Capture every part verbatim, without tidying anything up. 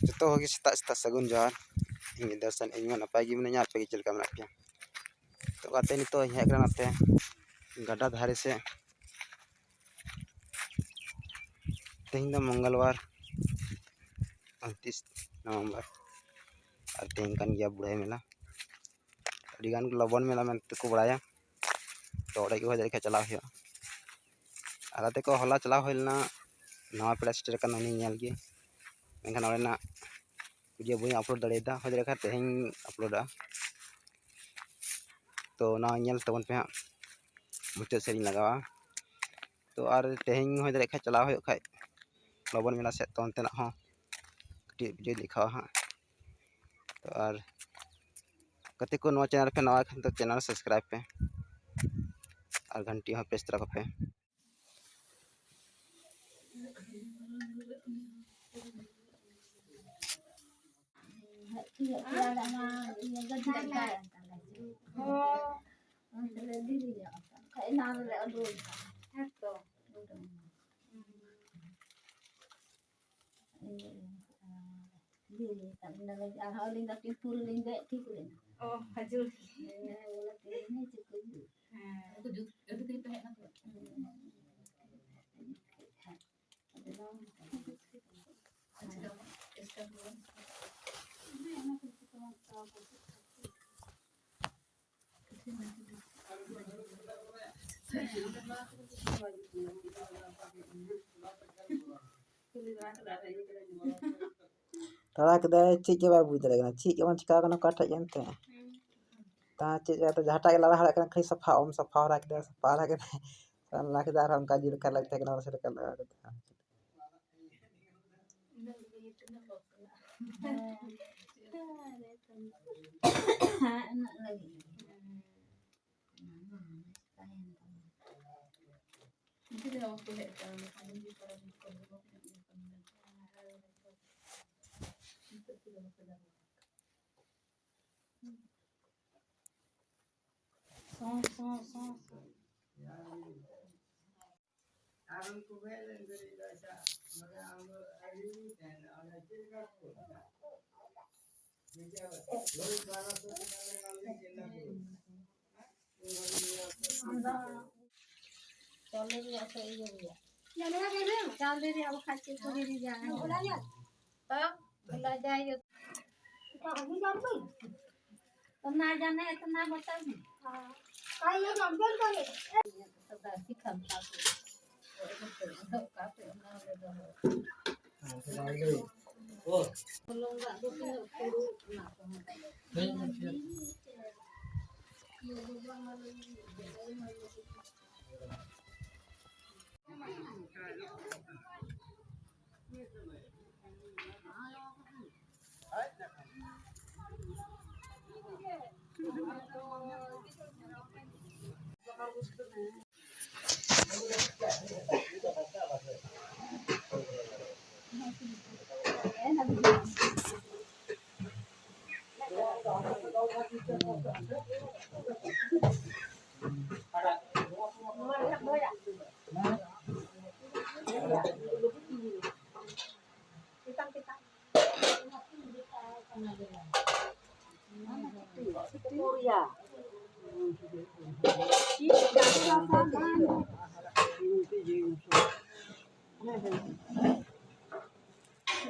ᱡᱚᱛᱚ ᱦᱚᱲ ᱜᱮ ᱥᱮᱛᱟᱜ ᱥᱮᱛᱟᱜ ᱥᱟᱹᱜᱩᱱ ᱡᱚᱦᱟᱨ᱾ ᱤᱧ ᱫᱚᱨᱥᱚᱱ, ᱤᱧ ᱢᱟ ᱱᱟᱯᱟᱭ ᱜᱮ ᱢᱤᱱᱟᱹᱧᱟ, ᱟᱯᱮ ᱜᱮ ᱪᱮᱫ ᱞᱮᱠᱟ ᱢᱮᱱᱟᱜ ᱯᱮᱭᱟ? ᱛᱚ ᱜᱟᱛᱮ, ᱱᱤᱛᱚᱜ ᱤᱧ ᱦᱮᱡ ᱟᱠᱟᱱᱟ ᱱᱚᱛᱮ ᱜᱟᱰᱟ ᱫᱷᱟᱨᱮ ᱥᱮᱫ᱾ ᱛᱮᱦᱮᱧ ᱫᱚ ᱢᱚᱝᱜᱚᱞᱵᱟᱨ, ᱩᱱᱛᱤᱥ ᱱᱚᱵᱷᱮᱢᱵᱚᱨ, ᱟᱨ ᱛᱮᱦᱮᱧ ᱠᱟᱱ ᱜᱮᱭᱟ ᱵᱩᱲᱦᱟᱹᱭ ᱢᱮᱞᱟ᱾ ᱟᱹᱰᱤᱜᱟᱱ ᱞᱚᱵᱚᱱ ᱢᱮᱞᱟ ᱢᱮᱱᱛᱮ ᱠᱚ ᱵᱟᱲᱟᱭᱟ, ᱛᱚ ᱚᱸᱰᱮ ᱜᱮ ᱦᱩᱭ ᱫᱟᱲᱮᱭᱟᱜ ᱠᱷᱟᱱ ᱪᱟᱞᱟᱣ ᱦᱩᱭᱩᱜᱼᱟ᱾ ᱟᱨ ᱜᱟᱛᱮ ᱠᱚ, ᱦᱚᱞᱟ ᱪᱟᱞᱟᱣ ᱦᱩᱭ ᱞᱮᱱᱟ, ᱱᱟᱣᱟ ᱯᱮᱲᱟ ᱥᱮᱴᱮᱨ ᱟᱠᱟᱱᱟ, ᱩᱱᱤ ᱧᱮᱞ ᱜᱮ᱾ ᱢᱮᱱᱠᱷᱟᱱ ᱚᱸᱰᱮᱱᱟᱜ ᱵᱷᱤᱰᱤᱭᱳ ᱵᱟᱹᱧ ᱟᱯᱞᱳᱰ ᱫᱟᱲᱮᱭᱟᱫᱟ, ᱦᱩᱭ ᱫᱟᱲᱮᱭᱟᱜ ᱠᱷᱟᱱ ᱛᱮᱦᱮᱧ ᱟᱯᱞᱳᱰᱟ᱾ ᱛᱚ ᱚᱱᱟ ᱧᱮᱞ ᱛᱟᱵᱚᱱ ᱯᱮ ᱦᱟᱸᱜ, ᱢᱩᱪᱟᱹᱫ ᱥᱮᱫ ᱤᱧ ᱞᱟᱜᱟᱣᱟ᱾ ᱛᱚ ᱟᱨ ᱛᱮᱦᱮᱧ ᱦᱩᱭ ᱫᱟᱲᱮᱭᱟᱜ ᱠᱷᱟᱱ ᱪᱟᱞᱟᱣ ᱦᱩᱭᱩᱜ ᱠᱷᱟᱱ ᱞᱚᱵᱚᱱ ᱢᱮᱞᱟ ᱥᱮᱫ, ᱛᱚ ᱚᱱᱛᱮᱱᱟᱜ ᱦᱚᱸ ᱠᱟᱹᱴᱤᱡ ᱵᱷᱤᱰᱤᱭᱳ ᱫᱮᱠᱷᱟᱣᱟ ᱦᱟᱸᱜ᱾ ᱛᱚ ᱟᱨ ᱜᱟᱛᱮ ᱠᱚ, ᱱᱚᱣᱟ ᱪᱮᱱᱮᱞ ᱯᱮ ᱱᱟᱣᱟ ᱠᱷᱟᱱ ᱫᱚ ᱪᱮᱱᱮᱞ ᱥᱟᱵᱥᱠᱨᱟᱭᱤᱵᱽ ᱯᱮ ᱟᱨ ᱜᱷᱟᱱᱴᱤ ᱦᱚᱸ ᱯᱨᱮᱥ ᱛᱚᱨᱟ ᱠᱟᱜ ᱯᱮ᱾ ᱤᱭᱟᱹ, ᱟᱨᱦᱚᱸ ᱟᱹᱞᱤᱧ ᱫᱚ ᱴᱮᱢᱯᱩ ᱨᱮᱞᱤᱧ ᱫᱮᱡ ᱴᱷᱤᱠ ᱞᱮᱱᱟ᱾ ᱚ, ᱦᱟᱡᱩᱲ᱾ ᱦᱮᱸ, ᱵᱚᱞᱮ ᱛᱮᱦᱮᱧ ᱦᱚᱸ ᱪᱮᱫ ᱠᱚ ᱦᱩᱭᱩᱜ᱾ ᱦᱮᱸ, ᱩᱱᱠᱩ ᱡᱩᱛ ᱟᱹᱰᱤ ᱫᱤᱱ ᱛᱟᱦᱮᱸ ᱠᱟᱱᱟ ᱛᱚ᱾ ᱦᱮᱸ᱾ ᱟᱪᱪᱷᱟ, ᱪᱮᱥᱴᱟ ᱠᱚ᱾ ᱦᱮᱸ, ᱚᱱᱟ ᱠᱚ ᱡᱚᱛᱚ ᱢᱟ ᱠᱚᱨᱟᱣ ᱠᱚ᱾ ᱨᱟᱲᱟ ᱠᱮᱫᱟᱭ, ᱪᱮᱫ ᱜᱮ ᱵᱟᱭ ᱵᱩᱡᱽ ᱫᱟᱲᱮᱭᱟᱜ ᱠᱟᱱᱟ, ᱪᱮᱫ ᱜᱮ ᱵᱟᱝ ᱪᱤᱠᱟᱹ ᱠᱟᱱᱟ ᱚᱠᱟᱴᱷᱮᱡ ᱮᱱᱛᱮ᱾ ᱛᱟ ᱪᱮᱫ ᱡᱟᱦᱟᱸᱴᱟᱜ ᱜᱮ ᱞᱟᱲᱟ ᱦᱟᱲᱟᱜ ᱠᱟᱱᱟ, ᱠᱷᱟᱹᱞᱤ ᱥᱟᱯᱷᱟ, ᱚᱢ ᱥᱟᱯᱷᱟ ᱦᱟᱨᱟ ᱠᱮᱫᱟ, ᱥᱟᱯᱷᱟ ᱦᱟᱨᱟ ᱠᱮᱫᱟ, ᱥᱟᱱ ᱞᱟ ᱠᱮᱫᱟ, ᱟᱨᱦᱚᱸ ᱚᱱᱠᱟ ᱡᱮᱞᱮᱠᱟ ᱞᱟᱹᱠᱛᱤ ᱠᱟᱱᱟ, ᱚᱱᱟ ᱥᱮᱫ ᱞᱮᱠᱟ ᱞᱟᱜᱟᱣ ᱠᱮᱫᱟ᱾ ᱪᱟᱣᱞᱮ ᱨᱮᱭᱟᱜ ᱥᱮ ᱤᱭᱟᱹ ᱨᱮᱭᱟᱜ? ᱪᱟᱣᱞᱮ ᱨᱮᱭᱟᱜ, ᱵᱟᱠᱷᱟᱡ ᱪᱮᱫ ᱠᱚ ᱦᱤᱨᱤᱡᱟ? ᱛᱚ, ᱵᱷᱩᱞᱟ ᱡᱟᱭ ᱦᱳ। इतना जाने, इतना बता दे। हाँ। हाँ, ये तो हम कर देंगे। तो दस ही खा, खा के। तो काफी ना ले दो।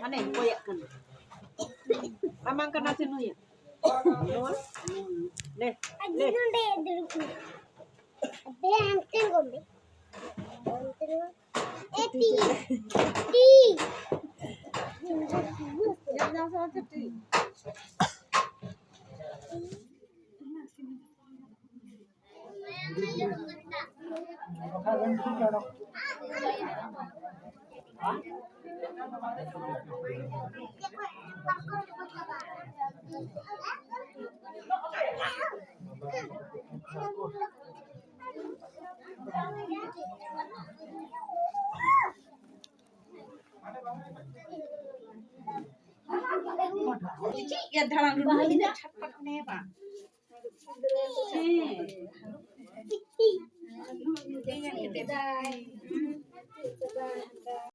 ᱢᱟᱱᱮ ᱚᱠᱚᱭᱟᱜ ᱠᱟᱱᱟ? ᱟᱢᱟᱝ ᱠᱟᱱᱟ ᱥᱮ ᱱᱩᱭᱟᱜ? ᱱᱚᱣᱟ? ᱞᱮ, ᱟᱡ ᱞᱮ᱾ ᱱᱚᱰᱮ ᱫᱩᱲᱩᱵ ᱢᱮ᱾ ᱟᱯᱮ ᱦᱟᱱᱛᱮ ᱜᱚᱢ ᱢᱮ᱾ ᱦᱟᱱᱛᱮ ᱜᱚᱢ ᱢᱮ᱾ ᱮ, ᱛᱤ᱾ ᱛᱤ᱾ ᱧᱮᱞ ᱧᱟᱢ ᱥᱟᱶᱛᱮ ᱛᱤ᱾ ᱪᱮᱫ ᱜᱮ ᱫᱟᱬᱟᱱ ᱨᱩᱣᱟᱹᱲ ᱤᱱᱟᱹᱜ ᱪᱷᱟᱴᱯᱟᱴ ᱢᱮ ᱵᱟᱝ? ᱦᱮᱸ᱾ ᱤᱧ ᱧᱮᱞ ᱠᱮᱫᱮ ᱫᱟᱭ᱾ ᱪᱟᱵᱟ᱾